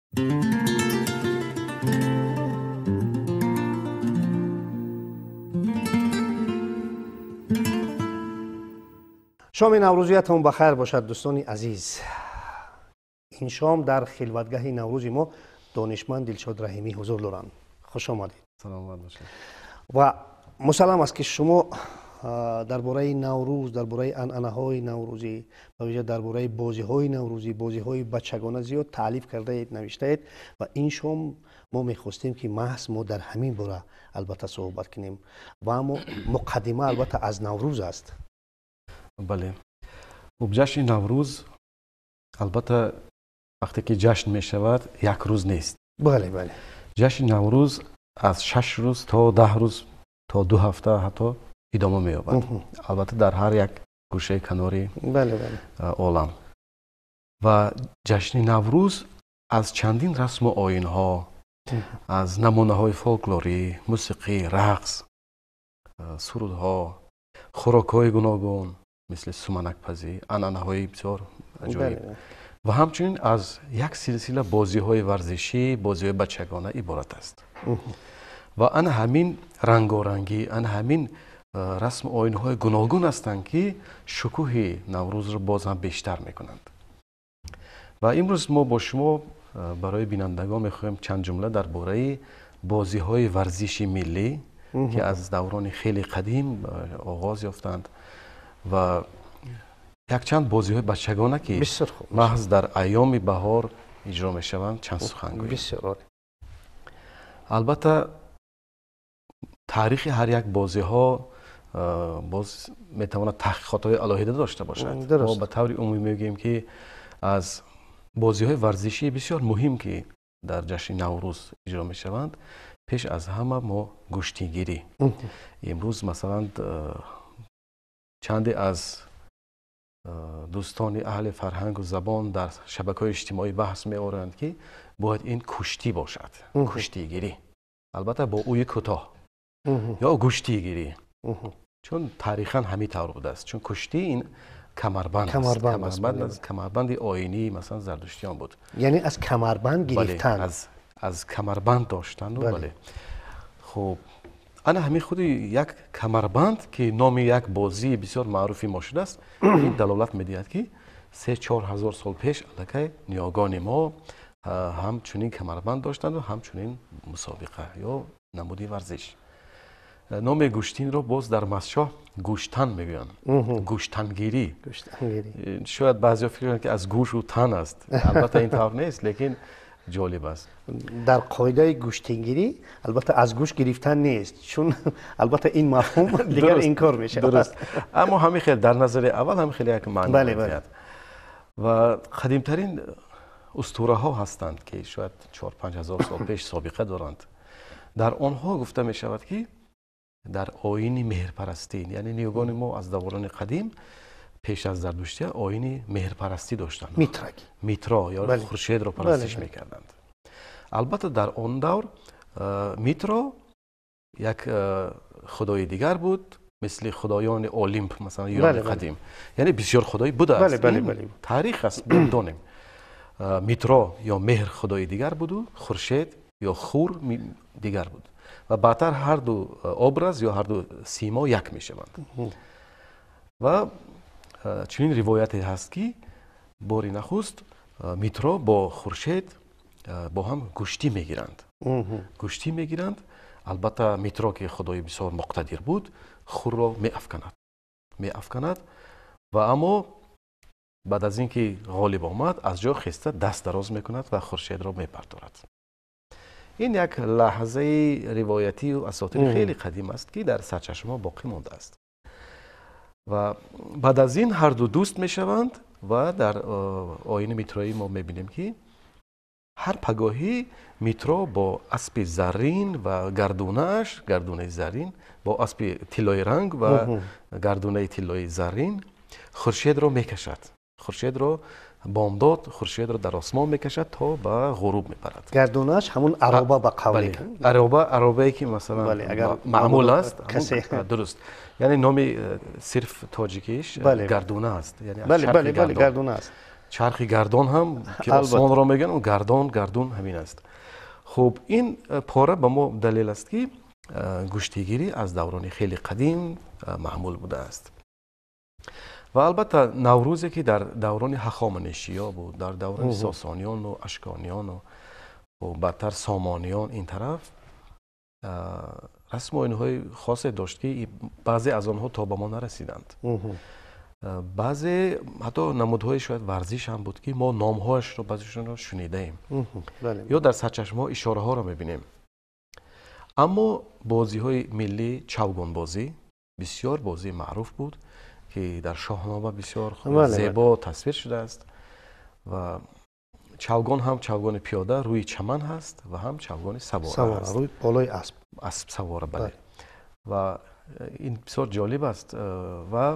Шоми наврӯзиятон ба хайр бошад, дӯстони азиз. Ин шом дар хилватгаҳи наврӯзи мо донишманд Дилшод Раҳимӣ ҳузур доранд. Хуш омадед. Саломат бошед. Ва мусаллам аст, ки шумо дар бораи наврӯз, дар бораи анъанаҳои наврӯзӣ, ба вижа дар бораи бозиҳои наврӯзӣ, бозиҳои бачагона зиёд таълиф кардаед, навиштаед ва ин шом мо мехостем, ки маҳз мо дар ҳамин бора албатта суҳбат кунем. Ва аммо муқаддима албатта аз наврӯз аст. Бале, хуб, ҷашни наврӯз албатта вақте ки ҷашн мешавад, як рӯз нест. Бале, бале. Ҷашни наврӯз аз 6 рӯз то 10 рӯз, то 2 ҳафта ҳатто идома меёбад, албатта дар ҳар як гӯшаи канори бале бале олам. Ва ҷашни наврӯз аз чандин расму оинҳо, аз намунаҳои фолклорӣ, мусиқӣ, рақс, сурудҳо, хӯрокҳои гуногун мисли суманакпазӣ, анъанаҳои бисёр аҷоиб ва ҳамчунин аз як силсила бозиҳои варзишӣ, бозиҳои бачагона иборат аст. Ва ана ҳамин рангорангӣ, ана ҳамин расму оинҳои гуногун ҳастанд, ки шукӯҳи наврӯзро боз ҳам бештар мекунанд. Ва имрӯз мо бо шумо барои бинандагон мехоҳем чанд ҷумла дар бораи бозиҳои варзиши миллӣ, ки аз даврони хеле қадим оғоз ёфтанд, ва якчанд бозиҳои бачагона, ки маҳз дар айёми баҳор иҷро мешаванд, чанд сухан гӯем. Албатта таърихи ҳар як бозиҳо боз метавонад таҳқиқотҳои алоҳида дошта бошад. Мо ба таври умумӣ мегӯем, ки аз бозиҳои варзишии бисёр муҳим, ки дар ҷашни наврӯз иҷро мешаванд, пеш аз ҳама мо гӯштигирӣ. Имрӯз масалан чанде аз дӯстони аҳли фарҳангу забон дар шабакаҳои иҷтимоӣ баҳс меоранд, ки бояд ин куштӣ бошад, куштигирӣ, албатта бо уи кӯтоҳ, ё гӯштигирӣ, чун таърихан ҳамин тавр будааст, чун куштӣ ин камарбанд аст, камарбанди оинии масалан зардуштиён буд. Яъне аз камарбанд гирифтан. Аз камарбанд доштану, бале. Хуб, ана ҳамин худи як камарбанд, ки номи як бозии бисёр маъруфи мо шудааст, ин далолат медиҳад, ки 3-4 ҳазор сол пеш аллакай ниёгони мо ҳам чунин камарбанд доштанду ҳам чунин мусобиқа ё намуди варзиш. Номи гӯштинро боз дар Мастчоҳ гӯштан мегӯянд, гӯштангирӣ. Шояд баъзеҳо фикр кунанд, ки аз гӯшу тан аст. Албатта ин тавр нест, лекин ҷолиб аст. Дар қоидаи гӯштингирӣ албатта аз гӯш гирифтан нест, чун албатта ин мафҳум дигар инкор мешавад. Аммо ҳамин хел дар назари аввал ҳамин хеле як маъно медиҳад. Ва қадимтарин устураҳо ҳастанд, ки шояд 4-5 ҳазор сол пеш собиқа доранд. Дар онҳо гуфта мешавад, ки дар оини меҳрпарастӣ, яъне ниёгони мо аз даврони қадим, пеш аз зардуштия, оини меҳрпарастӣ доштанд. Митраги. Митро ё хуршедро парастиш мекарданд. Албатта дар он давр Митро як худои дигар буд, мисли худоёни Олимп, масалан Юнони қадим, яъне бисёр худоӣ будааст, таърих аст, донем. Митро ё меҳр худои дигар буду хуршед ё хур дигар буд ва баъдтар ҳарду образ ё ҳарду симо як мешаванд. Ва чунин ривояте ҳаст, ки бори нахуст Митро бо хуршед бо ҳам гӯштӣ мегиранд. Гӯштӣ мегиранд. Албатта Митро, ки худои бисёр муқтадир буд, хурро меафканад, меафканад. Ва аммо баъд аз ин ки ғолиб омад, аз ҷо хеста, даст дароз мекунад ва хуршедро мепарторад. Ин як лаҳзаи ривоятию асотири хеле қадим аст, ки дар сарчашмаҳо боқӣ мондааст. Ва баъд аз ин ҳарду дӯст мешаванд ва дар оини митроӣ мо мебинем, ки ҳар пагоҳӣ Митро бо аспи заррин ва гардунааш, гардунаи заррин, бо аспи тиллои ранг ва гардунаи тиллои заррин хуршедро мекашад. Хуршедро бомдод, хуршедро дар осмон мекашад, то ба ғуруб мебарад. Гардунааш ҳамун ароба, ба қавле. Ароба, аробае ки масалан маъмул аст, дуруст. Яъне номи сирф тоҷикиш гардуна аст. Гардуна аст. Чархи гардон ҳам ки осмонро мегӯянд, он гардон, гардун ҳамин аст. Хуб, ин пора ба мо далел аст, ки гӯштигирӣ аз даврони хеле қадим маъмул будааст. Ва албатта Наврӯзе, ки дар даврони Ҳахоманишиё буд, дар даврони Сосониёну Ашкониёну баъдтар Сомониён, ин тараф расму оинҳои хосе дошт, ки баъзе аз онҳо то ба мо нарасиданд. Баъзе ҳатто намудҳои шояд варзиш ҳам буд, ки мо номҳояшро баъзешонро шунидаем ё дар сарчашмаҳо ишораҳоро мебинем. Аммо бозиҳои миллӣ, чавгонбозӣ бисёр бозии маъруф буд, ки дар Шоҳнома бисёр зебо тасвир шудааст. Ва чавгон ҳам чавгони пиёда рӯи чаман ҳаст ва ҳам чавгони савора ҳаст. Рӯи болои асп. Асп савора, бале. Ва ин бисёр ҷолиб аст. Ва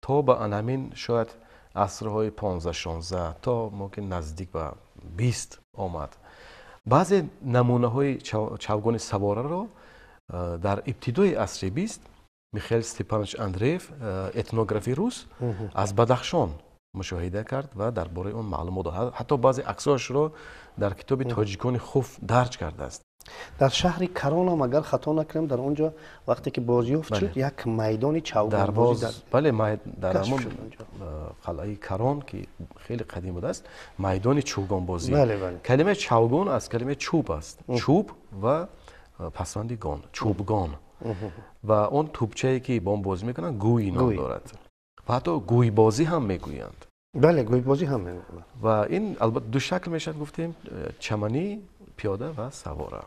то ба анҳамин шояд асрҳои 15-16 то мумкин наздик ба 20 омад. Баъзе намунаҳои чавгони савораро дар ибтидои асри 20 Михаил Степанович Андреев, этнографи рус, аз Бадахшон мушоҳида кард ва дар бораи он маълумот дод, ҳатто баъзе аксҳояшро дар китоби «Тоҷикони Хуф» дарҷ кардааст. Дар шаҳри Каронам, агар хато накунам, дар он ҷо вақте ки бозёфт шуд, як майдони чавгонбозӣ. Бале, дар ҳамон қалъаи Карон, ки хеле қадим будааст, майдони чӯгонбозӣ. Калимаи чавгон аз калимаи чӯб аст, чӯб ва пасванди гон, чӯбгон. Ва он тӯбчае, ки бо он бозӣ мекунанд, гӯй ном дорад ва ҳатто гӯйбозӣ ҳам мегӯянд. Бале, гӯйбозӣ ҳам мегӯянд. Ва ин албатта ду шакл мешавад, гуфтем, чаманӣ пиёда ва савора.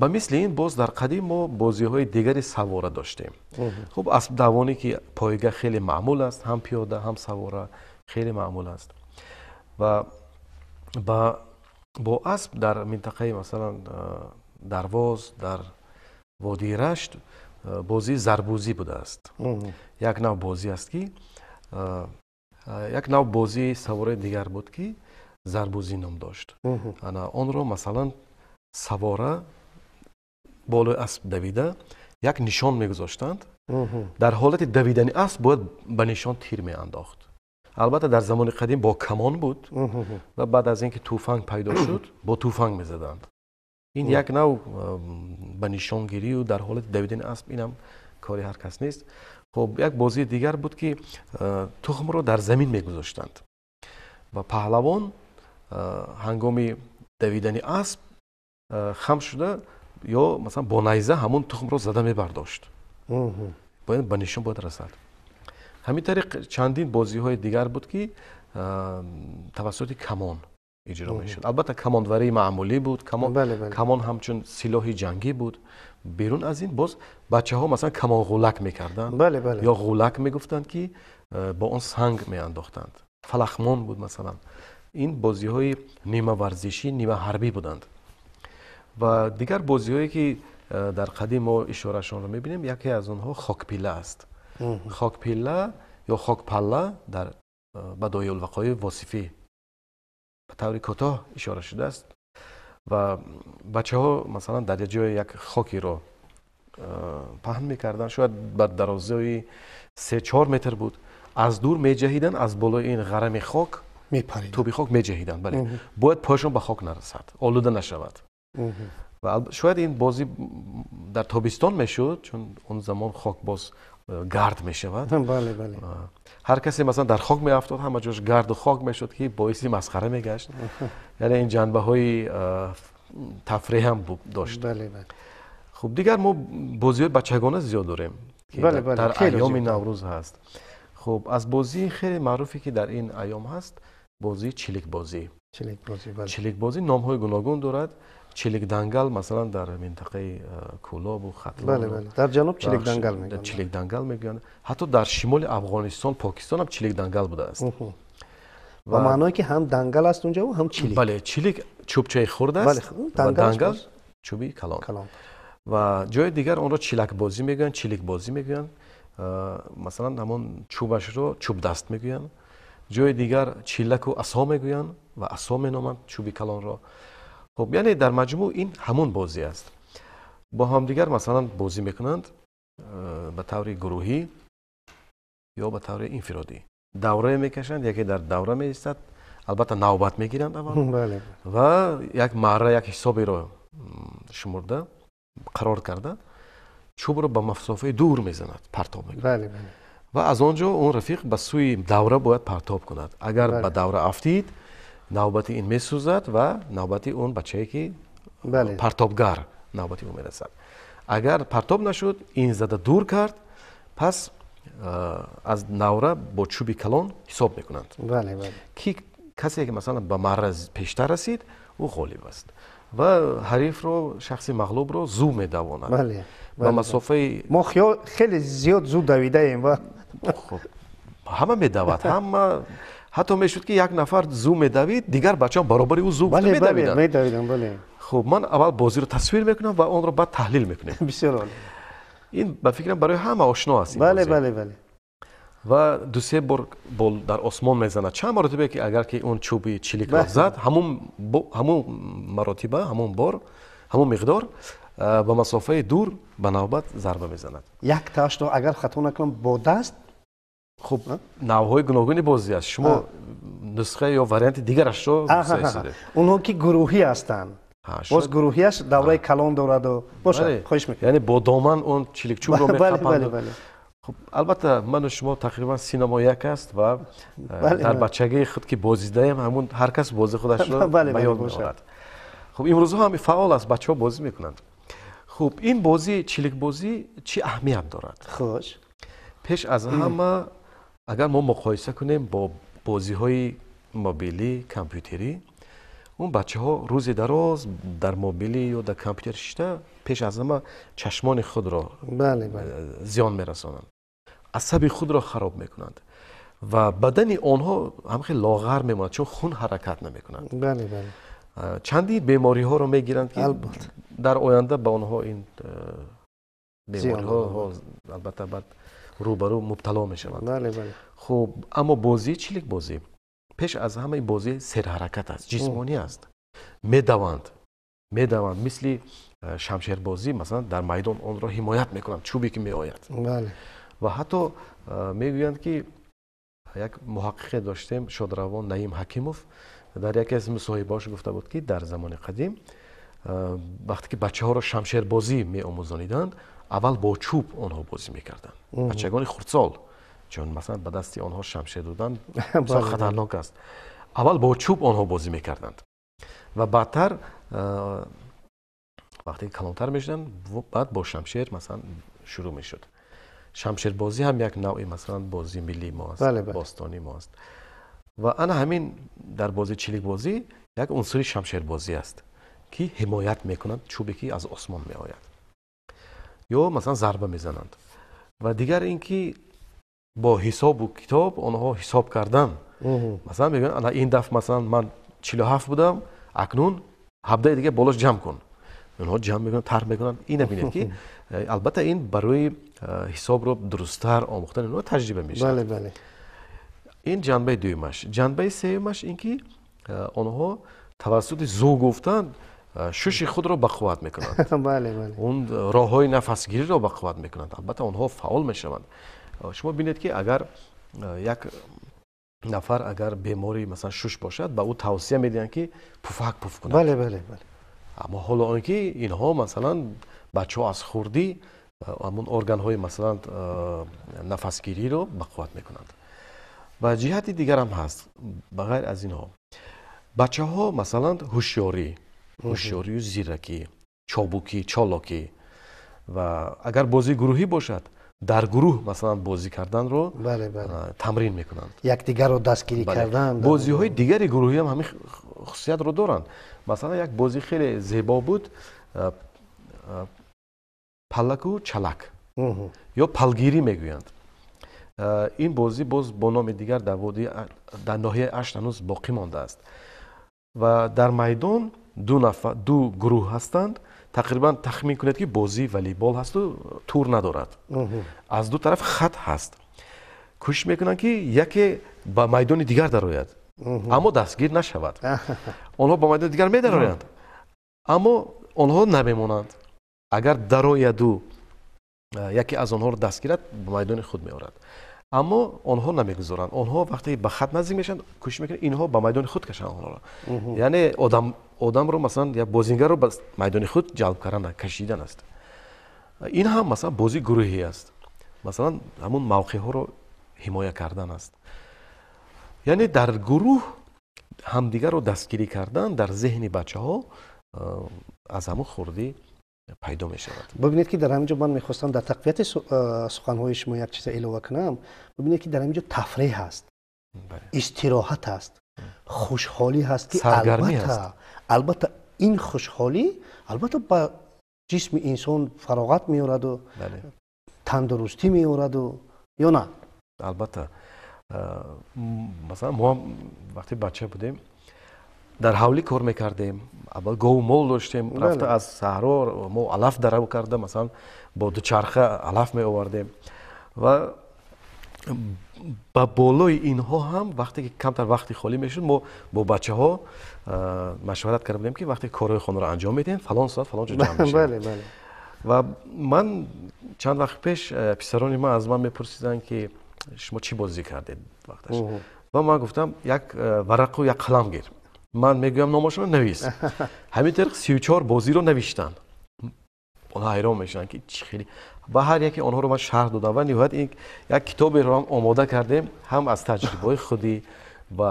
Ба мисли ин боз дар қадим мо бозиҳои дигари савора доштем. Хуб, аспдавонӣ, ки пойга хеле маъмул аст, ҳам пиёда, ҳам савора хеле маъмул аст. Ва бо асп дар минтақаи, масалан, Дарвоз, дар водии Рашт бозии зарбузӣ будааст. Як нав бозӣ аст, ки як нав бозии савораи дигар буд, ки зарбузӣ ном дошт. Ана онро, масалан, савора болои асп давида як нишон мегузоштанд. Дар ҳолати давидани асп бояд ба нишон тир меандохт. Албатта, дар замони қадим бо камон буд ва баъд аз ин ки тӯфанг пайдо шуд, бо тӯфанг мезаданд. Ин як нав ба нишонгирию дар ҳолати давидани асп, инам кори ҳар кас нест. Хуб, як бозии дигар буд, ки тухмро дар замин мегузоштанд ва паҳлавон ҳангоми давидани асп хам шуда ё, масалан, бо найза ҳамон тухмро зада мебардошт, бояд ба нишон бояд расад. Ҳамин тариқ чандин бозиҳои дигар буд, ки тавассути камон иҷро мешуд. Албатта, камонварии маъмулӣ буд, камон ҳамчун силоҳи ҷангӣ буд. Берун аз ин боз бачаҳо, масалан, камонғулак мекарданд ё ғулак мегуфтанд, ки бо он санг меандохтанд. Фалахмон буд, масалан. Ин бозиҳои нимаварзишӣ, нимаҳарбӣ буданд. Ва дигар бозиҳое, ки дар қадим мо ишораашонро мебинем, яке аз онҳо хокпилла аст. Хокпилла ё хокпалла дар Бадоеулвақои Восифӣ ба таври кӯтоҳ ишора шудааст. Ва бачаҳо, масалан, дар як ҷое як хокиро паҳн мекарданд, шояд бар дарозои 3-4 метр буд. Аз дур меҷаҳиданд, аз болои ин ғарами хок, тӯби хок меҷаҳиданд. Бале, бояд пояшон ба хок нарасад, олуда нашавад. Ва шояд ин бозӣ дар тобистон мешуд, чун он замон хок боз гард мешавад. Ҳар касе, масалан, дар хок меафтод, ҳама ҷош гарду хок мешуд, ки боиси масхара мегашт. Яъне ин ҷанбаҳои тафреҳ ҳам дошт. Хуб, дигар мо бозиҳои бачагона зиёд дорем, ки дар айёми Наврӯз ҳаст. Хуб, аз бозии хеле маъруфе, ки дар ин айём ҳаст, бозии чиликбозӣ. Чиликбозӣ номҳои гуногун дорад. Чиликдангал, масалан, дар минтақаи Кӯлобу Хатлон. Дар ҷануб чиликдангал мегӯянд. Чиликдангал мегӯянд. Ҳатто дар шимоли Афғонистон, Покистон ҳам чиликдангал будааст. Ба маъное ки ҳам дангал аст унҷо, ҳам чилик. Бале, чилик чӯбчаи хурд аст ва дангал чӯби калон. Ва ҷои дигар онро чилакбозӣ мегӯянд, чиликбозӣ мегӯянд. Масалан, ҳамон чӯбашро чӯбдаст мегӯянд. Ҷои дигар чилаку асо мегӯянд ва асо меноманд чӯби калонро. Хуб, яъне дар маҷмӯъ ин ҳамон бозӣ аст. Бо ҳамдигар, масалан, бозӣ мекунанд ба таври гурӯҳӣ ё ба таври инфиродӣ. Даврае мекашанд, яке дар давра меистад, албатта навбат мегиранд аввал ва як маъра, як ҳисоберо шумурда, қарор карда, чӯбро ба масофаи дур мезанад, партоб мекунад ва аз он ҷо он рафиқ ба сӯи давра бояд партоб кунад. Агар ба давра афтид, навбати ин месӯзад ва навбати он бачае ки партобгар, навбати ӯ мерасад. Агар партоб нашуд, ин зада дур кард, пас аз навра бо чӯби калон ҳисоб мекунанд, ки касе ки масалан ба маъра пештар расид, ӯ ғолиб аст ва ҳарифро, шахси мағлубро зӯ медавонад ба масофаи Мо хеле зиёд зуд давидаем ва Хуб, ҳама медавад, ҳама. Ҳатто мешуд, ки як нафар зӯ медавид, дигар бачаҳо баробари ӯ зӯ медавиданд. Хуб, ман аввал бозиро тасвир мекунам ва онро баъд таҳлил мекунем. Бисёр олӣ. Ин, ба фикрам, барои ҳама ошно аст. Бале, бале, бале. Ва ду-се бор бол дар осмон мезанад. Чанд маротибе ки агар ки он чӯби чиликро зад, ҳамун маротиба, ҳамун бор, ҳамун миқдор ба масофаи дур ба навбат зарба мезанад. Як таашро, агар хато накунам, бо даст. Хуб, навъҳои гуногуни бозӣ аст. Шумо нусха ё варианти дигарашро. Онҳо ки гурӯҳӣ ҳастанд, боз гурӯҳиаш давраи калон дораду бошад. Хоҳиш мекунам. Яъне бо доман он чиликчӯбро мехапанд. Хуб, албатта, ману шумо тақрибан синнамо як аст ва дар бачагии худ ки бозидаем, ҳамун ҳар кас бози худашро ба ёд меорад. Хуб, имрӯзҳо ҳам фаъол аст, бачаҳо бозӣ мекунанд. Хуб, ин бозӣ, чиликбозӣ, чӣ аҳамият дорад? Пеш аз ҳама, агар мо муқоиса кунем бо бозиҳои мобилӣ, компютерӣ, он бачаҳо рӯзи дароз дар мобилӣ ё дар компютер шишта, пеш аз ҳама чашмони худро зиён мерасонанд, асаби худро хароб мекунанд ва бадани онҳо ҳам хеле лоғар мемонад, чун хун ҳаракат намекунад. Чанди бемориҳоро мегиранд, ки дар оянда ба онҳо ин бемориҳо албатта баъд рӯбарӯ мубтало мешаванд. Хуб, аммо бозии чиликбозӣ, пеш аз ҳама ин бозӣ серҳаракат аст, ҷисмонӣ аст. Медаванд, медаванд, мисли шамшербозӣ, масалан, дар майдон онро ҳимоят мекунанд, чӯбе ки меояд. Ва ҳатто мегӯянд, ки як муҳаққиқе доштем, шодравон Наим Ҳакимов, дар яке аз мусоҳибаҳош гуфта буд, ки дар замони қадим, вақте ки бачаҳоро шамшербозӣ меомӯзониданд, аввал бо чӯб онҳо бозӣ мекарданд, бачагони хурдсол, чун масалан ба дасти онҳо шамшер додан бисёр хатарнок аст. Аввал бо чӯб онҳо бозӣ мекарданд ва баъдтар, вақте ки калонтар мешуданд, баъд бо шамшер масалан шурӯъ мешуд. Шамшербозӣ ҳам як навъи масалан бозии миллии мо аст, бостонии мо аст. Ва ана ҳамин дар бозии чиликбозӣ як унсури шамшербозӣ аст, ки ҳимоят мекунанд чӯбе ки аз осмон меояд ё масалан зарба мезананд. Ва дигар ин ки бо ҳисобу китоб онҳо ҳисоб кардан, масалан мегӯянд: ана ин дафъ масалан ман 47 будам, акнун 17-и дига болош ҷамъ кун. Онҳо ҷамъ мекунанд, тарҳ мекунанд. Ина бинед, ки албатта ин барои ҳисобро дурусттар омӯхтани онҳо таҷриба мешавад. Ин ҷанбаи дуюмаш. Ҷанбаи сеюмаш ин ки онҳо тавассути зӯ гуфтан шуши худро бақувват мекунанд, он роҳҳои нафасгириро бақувват мекунанд. Албатта, онҳо фаъол мешаванд. Шумо бинед, ки агар як нафар агар бемори масалан шуш бошад, ба ӯ тавсия медиҳанд, ки пуфак пуф кунад. Аммо ҳоло он ки инҳо масалан бачаҳо аз хурдӣ ҳамун органҳои масалан нафасгириро бақувват мекунанд. Ва ҷиҳати дигарам ҳаст. Ба ғайр аз инҳо, бачаҳо масалан ҳушёрӣ, ҳушёрию зиракӣ, чобукӣ, чолокӣ ва агар бозии гурӯҳӣ бошад, дар гурӯҳ масалан бозӣ карданро тамрин мекунанд. Якдигарро дастгирӣ кардан. Бозиҳои дигари гурӯҳиам ҳамин хусусиятро доранд. Масалан, як бозӣ хеле зебо буд, паллаку чалак ё палгирӣ мегӯянд. Ин бозӣ боз бо номи дигар дар водии, дар ноҳияи Ашт ҳанӯз боқӣ мондааст. Ва дар майдон ду нафар, ду гурӯҳ ҳастанд. Тақрибан тахмин кунед, ки бозии волейбол ҳасту тур надорад, аз ду тараф хат ҳаст. Кӯшиш мекунанд, ки яке ба майдони дигар дарояд, аммо дастгир нашавад. Онҳо ба майдони дигар медароянд, аммо онҳо намемонанд. Агар дарояду яке аз онҳоро дастгирад, ба майдони худ меорад. Аммо онҳо намегузоранд. Онҳо вақте ба хат наздик мешаванд, кӯшиш мекунанд инҳо ба майдони худ кашанд онҳоро. Яъне одамро, масалан, як бозингарро ба майдони худ ҷалб кардан, кашидан аст. Ин ҳам, масалан, бозии гурӯҳӣ аст. Масалан, ҳамун мавқеъҳоро ҳимоя кардан аст. Яъне дар гурӯҳ ҳамдигарро дастгирӣ кардан дар зеҳни бачаҳо аз ҳамун хурдӣ пайдо мешавад. Бибинед, ки дар ҳамин ҷо ман мехостам дар тақвияти суханҳои шумо як чиза илова кунам. Бибинед, ки дар ҳамин ҷо тафреҳ ҳаст, истироҳат ҳаст, хушҳолӣ ҳаст, ки албатта ин хушҳолӣ албатта ба ҷисми инсон фароғат меораду тандурустӣ меораду, ё на? Албатта. Масалан, мо вақте бача будем, дар ҳавлӣ кор мекардем, аввал гову мол доштем, рафта аз саҳро мо алаф дарав карда, масалан, бо дучарха алаф меовардем. Ва ба болои инҳо ҳам, вақте ки камтар вақти холӣ мешуд, мо бо бачаҳо машварат карда будем, ки вақте корҳои хонаро анҷом медиҳем, фалон соат фалон ҷо ҷамъ мешавем. Ва ман чанд вақт пеш писарони ман аз ман мепурсиданд, ки шумо чӣ бозӣ кардед вақташ? Ва ман гуфтам, як варақу як қалам гир, ман мегӯям, номашонро навис. Ҳамин тариқ 34 бозиро навиштанд. Онҳо ҳайрон мешаванд, ки чӣ хеле. Ба ҳар яке онҳоро ман шарҳ додам ва ниҳоят ин як китоберо ҳам омода кардем, ҳам аз таҷрибаҳои худӣ, ва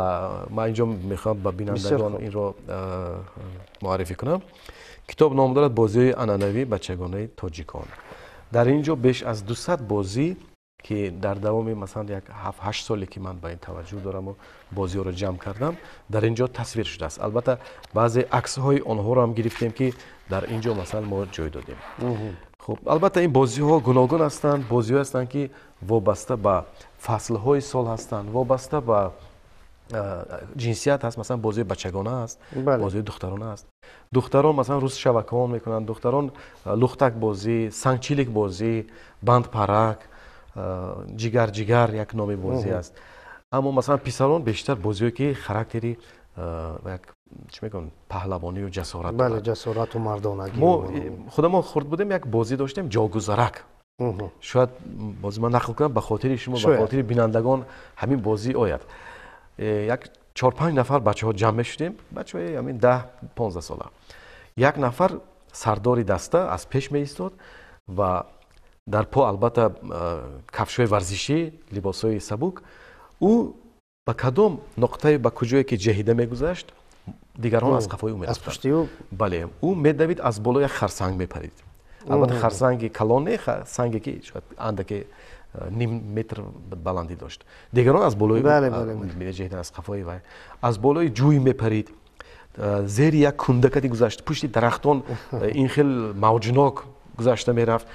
ман инҷо мехоҳам ба бинандагон инро муаррифӣ кунам. Китоб ном дорад «Бозиҳои анъанавии бачагонаи тоҷикон». Дар ин ҷо беш аз 200 бозӣ, ки дар давоми, масалан, як 7-8 соле, ки ман ба ин таваҷҷӯҳ дораму бозиҳоро ҷамъ кардам, дар ин ҷо тасвир шудааст. Албатта, баъзе аксҳои онҳоро ҳам гирифтем, ки дар ин ҷо, масалан, мо ҷой додем. Хуб, албатта, ин бозиҳо гуногун ҳастанд. Бозиҳо ҳастанд, ки вобаста ба фаслҳои сол ҳастанд, вобаста ба ҷинсият ҳаст. Масалан, бозии бачагона аст, бозии духтарона аст. Духтарон, масалан, рус шавакон мекунанд, духтарон лухтак бозӣ, сангчилик бозӣ, бандпарак, ҷигар ҷигар як номи бозӣ аст. Аммо, масалан, писарон бештар бозиҳое, ки характери як, чӣ мегӯям, паҳлавонию ҷасорат. Бале, ҷасорату мардонагӣ. Мо худамон хурд будем, як бозӣ доштем, ҷогузарак. Шояд бози ман нақл кунам, ба хотири шумо, ба хотири бинандагон ҳамин бозӣ ояд. Як 4-5 нафар бачаҳо ҷамъ мешудем, бачаҳои ҳамин 10-15 сола. Як нафар сардори даста аз пеш меистод ва дар по, албатта, кафшҳои варзишӣ, либосҳои сабук. Ӯ ба кадом нуқтае, ба куҷое ки ҷаҳида мегузашт, дигарон аз қафои ӯ мерафтанд. Бале, ӯ медавид, аз боло як харсанг мепарид. Албатта, харсанги калон не, санге, ки шояд андаке ним метр баландӣ дошт. Дигарон аз болои меҷаҳиданд, аз қафои вай. Аз болои ҷӯй мепарид, зери як кундакати гузашт, пушти дарахтон ин хел мавҷнок гузашта мерафт.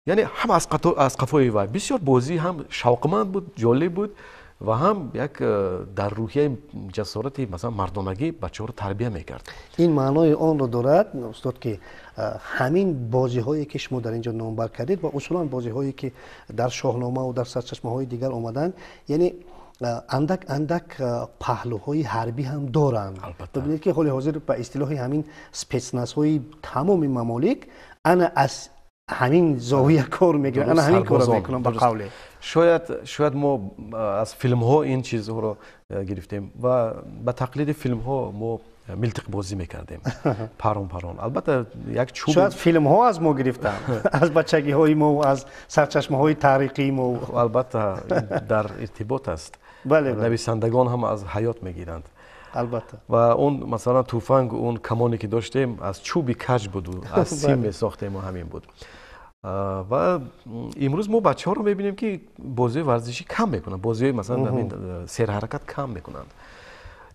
Яъне ҳама аз қафои вай. Бисёр бозӣ ҳам шавқманд буд, ҷолиб буд ва ҳам як дар рӯҳияи ҷасорати, масалан, мардонагӣ бачаҳоро тарбия мекард. Ин маънои онро дорад, устод, ки ҳамин бозиҳое, ки шумо дар ин ҷо номбар кардед, ва усулан бозиҳое, ки дар Шоҳномаву дар сарчашмаҳои дигар омаданд, яъне андак андак паҳлӯҳои ҳарбӣ ҳам доранд. Бибинед, ки ҳоли ҳозир ба истилоҳи ҳамин спецназҳои тамоми мамолик ана аз ҳамин зовия кор мегиранд, ана ҳамин корро мекунанд, ба қавле. Шояд мо аз филмҳо ин чизҳоро гирифтем ва ба тақлиди филмҳо мо милтиқбозӣ мекардем, парон парон, албатта, як чӯб. Шояд филмҳо аз мо гирифтанд, аз бачагиҳои мо, аз сарчашмаҳои таърихии мо. Албатта, дар иртибот аст. Нависандагон ҳам аз ҳаёт мегиранд. Ва он, масалан, тӯфанг, он камоне, ки доштем, аз чӯби каҷ буду аз сим месохтему ҳамин буд. Ва имрӯз мо бачаҳоро мебинем, ки бозиҳои варзишӣ кам мекунанд, бозиҳои, масалан, ҳамин серҳаракат кам мекунанд.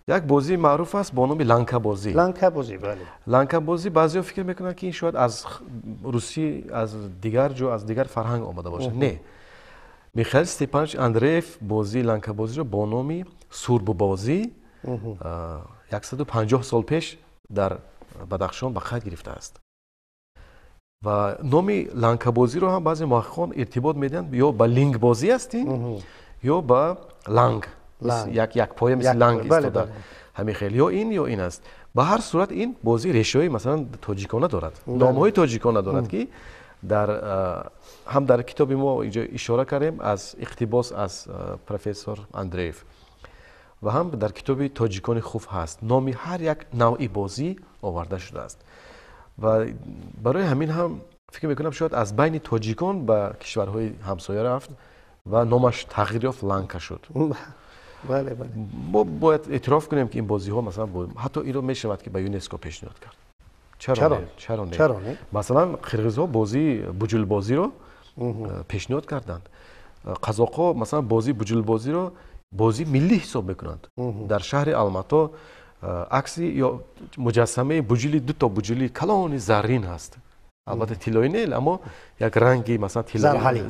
Як бозии маъруф аст бо номи ланкабозӣ. Ланкабозӣ, бале. Ланкабозӣ, баъзеҳо фикр мекунанд, ки ин шояд аз русӣ, аз дигар ҷо, аз дигар фарҳанг омада бошад. Не, Михаил Степанович Андреев бозии ланкабозиро бо номи сурббозӣ 150 сол пеш дар Бадахшон ба қайд гирифтааст. Ва номи ланкабозиро ҳам баъзе муҳаққиқон иртибот медиҳанд, ё ба лингбозӣ аст ин, ё ба ланг, як поя мисли ланг истода, ҳамин хел, ё ин, ё ин аст. Ба ҳар сурат, ин бозӣ решаҳои, масалан, тоҷикона дорад, номҳои тоҷикона дорад, ки Дар ҳам дар китоби мо инҷо ишора кардем аз иқтибос аз профессор Андреев ва ҳам дар китоби тоҷикони хуф ҳаст, номи ҳар як навъи бозӣ оварда шудааст. Ва барои ҳамин ҳам фикр мекунам, шояд аз байни тоҷикон ба кишварҳои ҳамсоя рафт ва номаш тағйир ёфт, ланка шуд. Бале, бале. Мо бояд эътироф кунем, ки ин бозиҳо, масалан, ҳатто инро мешавад, ки ба ЮНЕСКО пешниҳод кард. Чаро чаро не? Масалан, қирғизҳо бозии буҷулбозиро пешниҳод карданд, қазоқҳо, масалан, бозии буҷулбозиро бозии миллӣ ҳисоб мекунанд. Дар шаҳри Алмато акси ё муҷассамаи буҷули, дуто буҷули калони заррин ҳаст, албатта тиллоӣ не, аммо як ранги, масалан,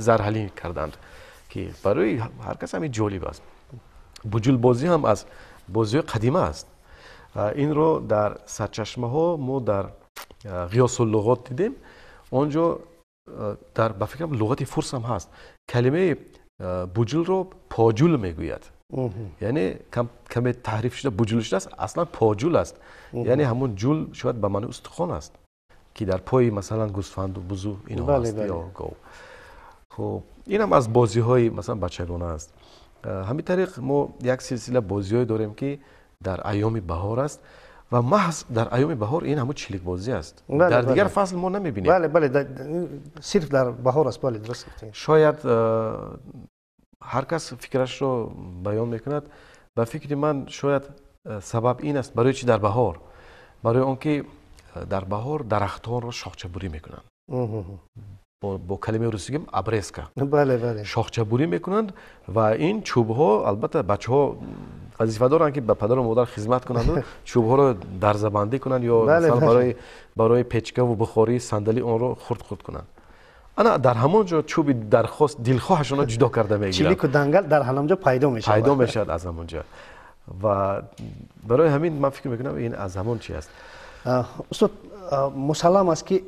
зарҳалӣ карданд, ки барои ҳар кас ҳамин ҷолиб аст. Буҷулбозӣ ҳам аз бозиҳои қадима аст. Инро дар сарчашмаҳо мо дар Ғиёсуллуғот дидем. Он ҷо дар, ба фикрам, луғати фурс ҳам ҳаст, калимаи буҷулро поҷул мегӯяд, яъне каме таҳриф шуда буҷул шудааст, аслан поҷул аст. Яъне ҳамун ҷул шояд ба маънои устухон аст, ки дар пои, масалан, гӯсфанду бузу инҳо аст ё гов. Хуб, инам аз бозиҳои, масалан, бачагона аст. Ҳамин тариқ мо як силсила бозиҳое дорем, ки дар айёми баҳор аст, ва маҳз дар айёми баҳор ин ҳамун чиликбозӣ аст. Дар дигар фасл мо намебинем. Бале, сирф дар баҳор аст, бале, дуруст гуфтед. Шояд ҳар кас фикрашро баён мекунад. Ба фикри ман, шояд сабаб ин аст, барои чи дар баҳор? Барои он ки дар баҳор дарахтонро шохчабурӣ мекунанд, бо калимаи русӣ гӯем, обрезка. Бале. Шохчабурӣ мекунанд ва ин чӯбҳо, албатта, бачаҳо вазифа доранд, ки ба падару модар хизмат кунанду чӯбҳоро дарзабандӣ кунанд ё барои печкаву бухорӣ, сандалӣ онро хурд хурд кунанд. Ана дар ҳамон ҷо чӯби дархост дилхоҳашонро ҷудо карда мегиранд. Чилику дангал дар ҳамон ҷо пайдо мешавад. Пайдо мешавад аз ҳамон ҷо. Ва барои ҳамин ман фикр мекунам, ин аз ҳамон чи аст. Устод, мусаллам аст, ки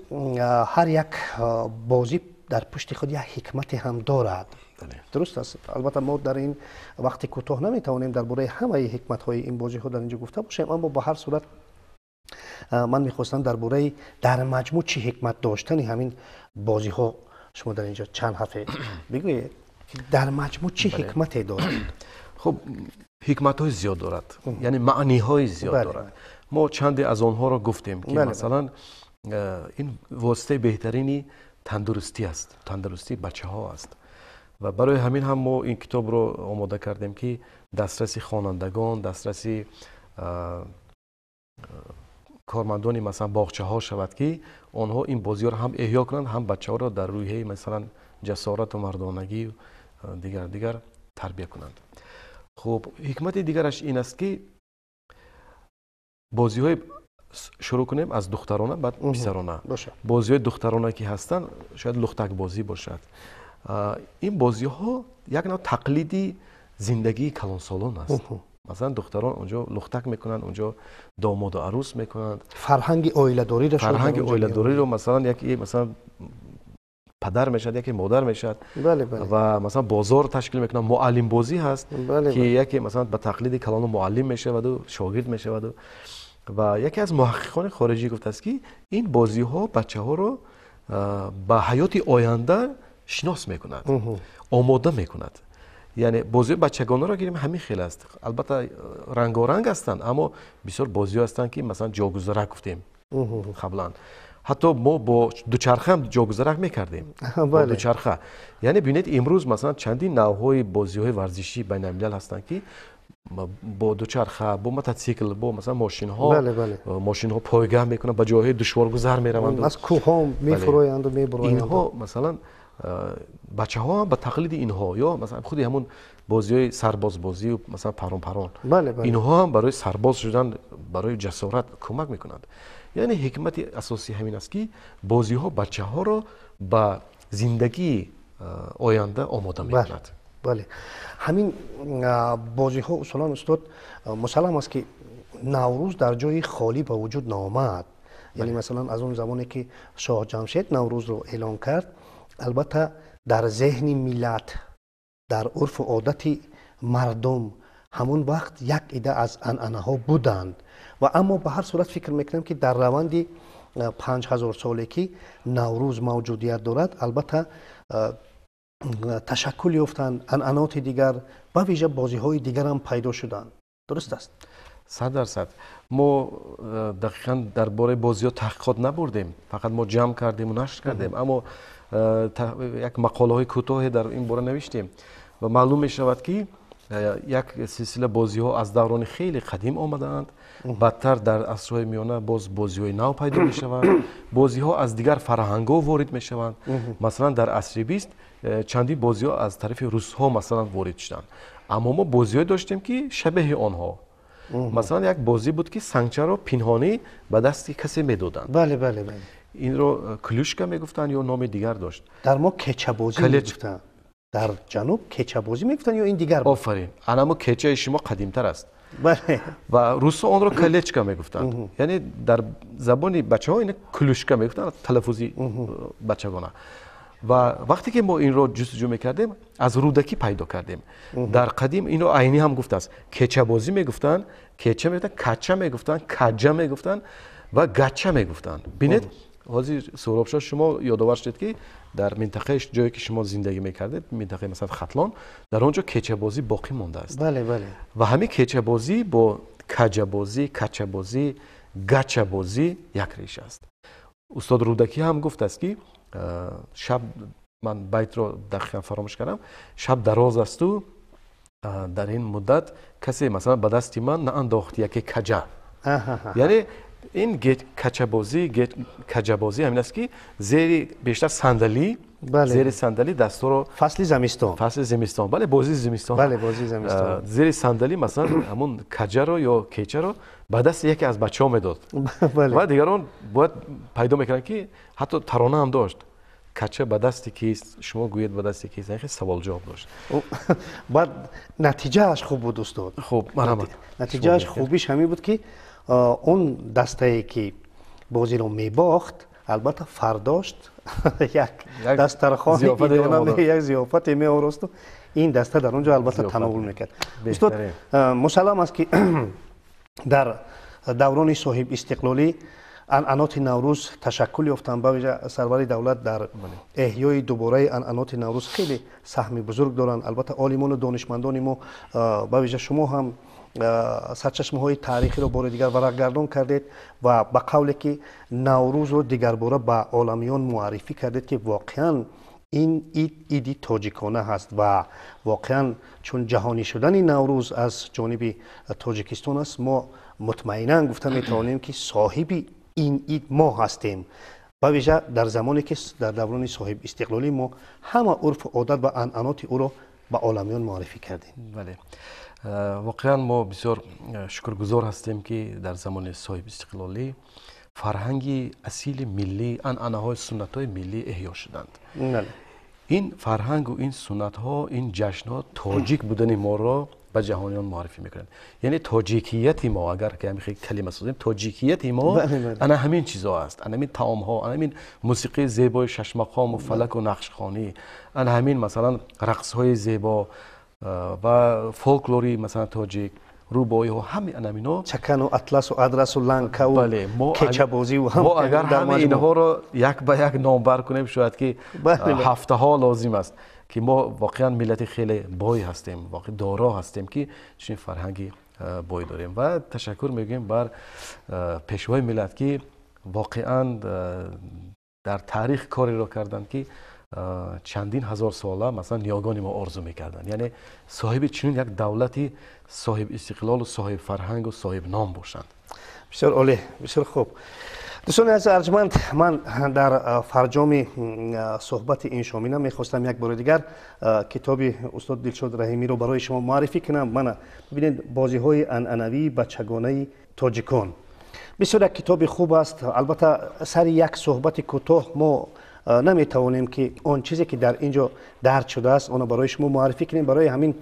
ҳар як бозӣ дар пушти худ як ҳикмате ҳам дорад, дуруст аст? Албатта, мо дар ин вақти кӯтоҳ наметавонем дар бораи ҳамаи ҳикматҳои ин бозиҳо дар инҷо гуфта бошем, аммо ба ҳар сурат ман мехостам дар бораи дар маҷмӯъ чӣ ҳикмат доштани ҳамин бозиҳо шумо дар инҷо чанд ҳарфе бигӯед, дар маҷмӯъ чӣ ҳикмате дорад. Хуб, ҳикматҳои зиёд дорад, яъне маъниҳои зиёд дорад. Мо чанде аз онҳоро гуфтем, ки масалан, ин воситаи беҳтарини тандурустӣ аст, тандурустии бачаҳо аст. Ва барои ҳамин ҳам мо ин китобро омода кардем, ки дастраси хонандагон, дастраси кормандони, масалан, боғчаҳо шавад, ки онҳо ин бозиҳоро ҳам эҳё кунанд, ҳам бачаҳоро дар рӯҳияи, масалан, ҷасорату мардонагӣ, дигар дигар тарбия кунанд. Хуб, ҳикмати дигараш ин аст, ки бозиҳои, шурӯъ кунем аз духтарона, баъд писарона, бозиҳои духтарона ки ҳастанд, шояд лухтакбозӣ бошад. Ин бозиҳо як нав тақлиди зиндагии калонсолон аст. Масалан, духтарон онҷо лухтак мекунанд, онҷо домоду арӯс мекунанд. Фарҳанги оиладориро. Фарҳанги оиладориро, масалан, яке, масалан, падар мешавад, яке модар мешавад ва, масалан, бозор ташкил мекунанд. Муаллимбозӣ ҳаст, ки яке, масалан, ба тақлиди калону муаллим мешаваду шогирд мешаваду. Ва яке аз муҳаққиқони хориҷӣ гуфтааст, ки ин бозиҳо бачаҳоро ба ҳаёти оянда шинос мекунад, омода мекунад. Яъне бозиҳои бачагонаро гирем, ҳамин хел аст. Албатта, рангоранг ҳастанд, аммо бисёр бозиҳо ҳастанд, ки, масалан, ҷогузарак гуфтем қаблан, ҳатто мо бо дучарха ҳам ҷогузарак мекардем, бо дучарха. Яъне бинед, имрӯз, масалан, чандин навъҳои бозиҳои варзишии байналмилал ҳастанд, ки бо дучарха, бо мототсикл, бо, масалан, мошинҳо, мошинҳо пойгаҳ мекунанд, ба ҷойҳои душворгузар мераванд. Аз кӯҳҳо мефуроянду мебуроянд. Инҳо, масалан, бачаҳо ҳам ба тақлиди инҳо ё, масалан, худи ҳамун бозиҳои сарбозбозию, масалан, парон парон, инҳо ҳам барои сарбоз шудан, барои ҷасорат кӯмак мекунанд. Яъне ҳикмати асосӣ ҳамин аст, ки бозиҳо бачаҳоро ба зиндагии оянда омода мекунад. Бале, ҳамин бозиҳо усулан, устод, мусаллам аст, ки Наврӯз дар ҷои холӣ ба вуҷуд наомад. Яъне, масалан, аз он замоне ки Шоҳ Ҷамшед Наврӯзро эълон кард, албатта, дар зеҳни миллат, дар урфу одати мардум Ҳамон вақт як ида аз анъанаҳо буданд ва аммо ба ҳар сурат фикр мекунам, ки дар раванди 5000 соле ки Наврӯз мавҷудият дорад, албатта ташаккул ёфтанд анъаноти дигар, ба вижа бозиҳои дигарам пайдо шуданд. Дуруст аст? 100%. Мо дақиқан дар бораи бозиҳо таҳқиқот набурдем, фақат мо ҷамъ кардему нашр кардем, аммо як мақолаҳои кӯтоҳе дар ин бора навиштем ва маълум мешавад, ки як силсила бозиҳо аз даврони хеле қадим омадаанд. Баъдтар дар асрҳои миёна боз бозиҳои нав пайдо мешаванд, бозиҳо аз дигар фарҳангҳо ворид мешаванд. Масалан, дар асри 20 чандин бозиҳо аз тарафи русҳо, масалан, ворид шуданд, аммо мо бозиҳое доштем, ки шабеҳи онҳо. Масалан, як бозӣ буд, ки сангчаро пинҳонӣ ба дасти касе медоданд. бале бале бале Инро клюшка мегуфтанд ё номи дигар дошт. Дар мо кечабозӣ мегуфтанд, дар ҷануб кечабозӣ мегуфтанд ё ин дигар? Офарин, анамо кечаи шумо қадимтар аст. Ва русҳо онро колечка мегуфтанд, яъне дар забони бачаҳо ина клюшка мегуфтанд, талаффузи бачагона. Ва вақте ки мо инро ҷустуҷӯ мекардем, аз Рӯдакӣ пайдо кардем. Дар қадим инро Айнӣ ҳам гуфтааст: кечабозӣ мегуфтанд, кеча мегуфтанд, кача мегуфтанд, каҷа мегуфтанд ва гача мегуфтанд. Бинед, ҳозир, Суҳробшоҳ, шумо ёдовар шудед, ки дар минтақаи ҷое ки шумо зиндагӣ мекардед, минтақаи, масалан, Хатлон, дар он ҷо кечабозӣ боқӣ мондааст. бале бале Ва ҳамин кечабозӣ бо каҷабозӣ, качабозӣ, гачабозӣ як реша аст. Устод Рӯдакӣ ҳам гуфтааст, ки шаб, ман байтро дақиқан фаромӯш кардам, шаб дароз асту дар ин муддат касе, масалан, ба дасти ман наандохт яке каҷа. Яъне ин качабозӣ, каҷабозӣ ҳамин аст, ки зери бештар сандалӣ, зери сандалӣ дастҳоро Фасли зимистон. Фасли зимистон, бале, бозии зимистон. Бале, бозии зимистон. Зери сандалӣ, масалан, ҳамун каҷаро ё кечаро ба дасти яке аз бачаҳо медод ва дигарон бояд пайдо мекарданд, ки ҳатто тарона ҳам дошт: кача ба дасти кист, шумо гӯед, ба дасти кист. Хеле саволҷавоб дошт. Баъд натиҷааш хуб буд, устод. Хуб, марҳамат. Натиҷааш хубиш ҳамин буд, ки он дастае ки бозиро мебохт, албатта, фардошт як дастархон, як зиёфате меоросту ин даста дар он ҷо, албатта, тановул мекард. Устод, мусаллам аст, ки дар даврони соҳибистиқлолӣ анъаноти Наврӯз ташаккул ёфтанд. Ба вижа сарвари давлат дар эҳёи дубораи анъаноти Наврӯз хеле саҳми бузург доранд. Албатта, олимону донишмандони мо, ба вижа шумо ҳам сарчашмаҳои таърихиро бори дигар варақгардон кардед ва ба қавле ки Наврӯзро дигарбора ба оламиён муаррифӣ кардед, ки воқеан ин ид иди тоҷикона ҳаст ва воқеан чун ҷаҳонӣ шудани Наврӯз аз ҷониби Тоҷикистон аст, мо мутмаинан гуфта метавонем, ки соҳиби ин ид мо ҳастем. Ба вижа дар замоне ки дар даврони соҳибистиқлолӣ мо ҳама урфу одат ва анъаноти ӯро ба оламиён муаррифӣ кардем. Бале, воқеан мо бисёр шукргузор ҳастем, ки дар замони соҳибистиқлолӣ фарҳанги асили миллӣ, анъанаҳои суннатҳои миллӣ эҳё шуданд. Ин фарҳангу ин суннатҳо, ин ҷашнҳо тоҷик будани моро ба ҷаҳониён муаррифӣ мекунанд. Яъне тоҷикияти мо, агар ки калима созем, тоҷикияти мо ана ҳамин чизо аст, ана ҳамин таомҳо, ана ҳамин мусиқии зебои шашмақому фалаку нақшхонӣ, ана ҳамин, масалан, рақсҳои зебо ва фолклори, масалан, тоҷик, рубоиҳо, ҳами ана ҳамино. Чакану атласу адрасу ланкаву кечабозиву. Мо агар ҳами инҳоро як ба як номбар кунем, шояд ки ҳафтаҳо лозим аст, ки мо воқеан миллати хеле бой ҳастем, воқеан доро ҳастем, ки чунин фарҳанги бой дорем. Ва ташаккур мегӯем бар пешвои миллат, ки воқеан дар таърих кореро карданд, ки чандин ҳазор сола, масалан, ниёгони мо орзу мекарданд, яъне соҳиби чунин як давлати соҳиб истиқлолу соҳиб фарҳангу соҳиб ном бошанд. Бисёр олӣ, бисёр хуб. Дӯстони азиз арҷманд, ман дар фарҷоми суҳбати ин шомина мехостам як бори дигар китоби устод Дилшод Раҳимиро барои шумо муаррифӣ кунам. Мана бибинед, бозиҳои анъанавии бачагонаи тоҷикон. Бисёр як китоби хуб аст. Албатта, сари як суҳбати кӯтоҳ мо наметавонем, ки он чизе ки дар ин ҷо дарҷ шудааст, онро барои шумо муаррифӣ кунем. Барои ҳамин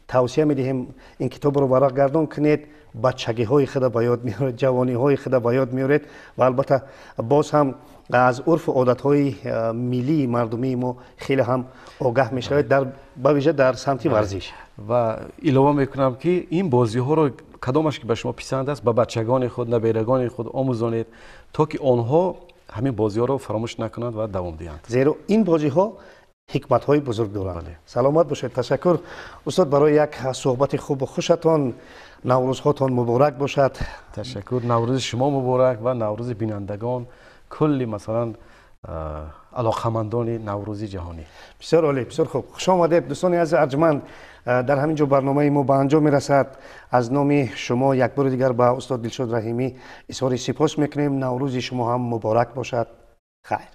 тавсия медиҳем, ин китобро варақ гардон кунед. Бачагиҳои худа ба ёд меоред, ҷавониҳои худа ба ёд меоред ва албатта боз ҳам аз урфу одатҳои миллии мардумии мо хеле ҳам огаҳ мешавед, ба вижа дар самти варзиш. Ва илова мекунам, ки ин бозиҳоро, кадомаш ки ба шумо писанд аст, ба бачагони худ, наберагони худ омӯзонед, то ки онҳо ҳамин бозиҳоро фаромӯш накунанд ва давом диҳанд. Зеро ин бозиҳо ҳикматҳои бузург доранд. Саломат бошед. Ташаккур, устод, барои як суҳбати хубу хушатон. Наврӯзҳотон муборак бошад. Ташаккур. Наврӯзи шумо муборак ва наврӯзи бинандагон, кулли, масалан, алоқамандони наврӯзи ҷаҳонӣ. Бисёр олӣ, бисёр хуб. Хуш омадед, дӯстони азиз арҷманд. Дар ҳамин ҷо барномаи мо ба анҷом мерасад. Аз номи шумо як бори дигар ба устод Дилшод Раҳимӣ изҳори сипос мекунем. Наврӯзи шумо ҳам муборак бошад. Хайр.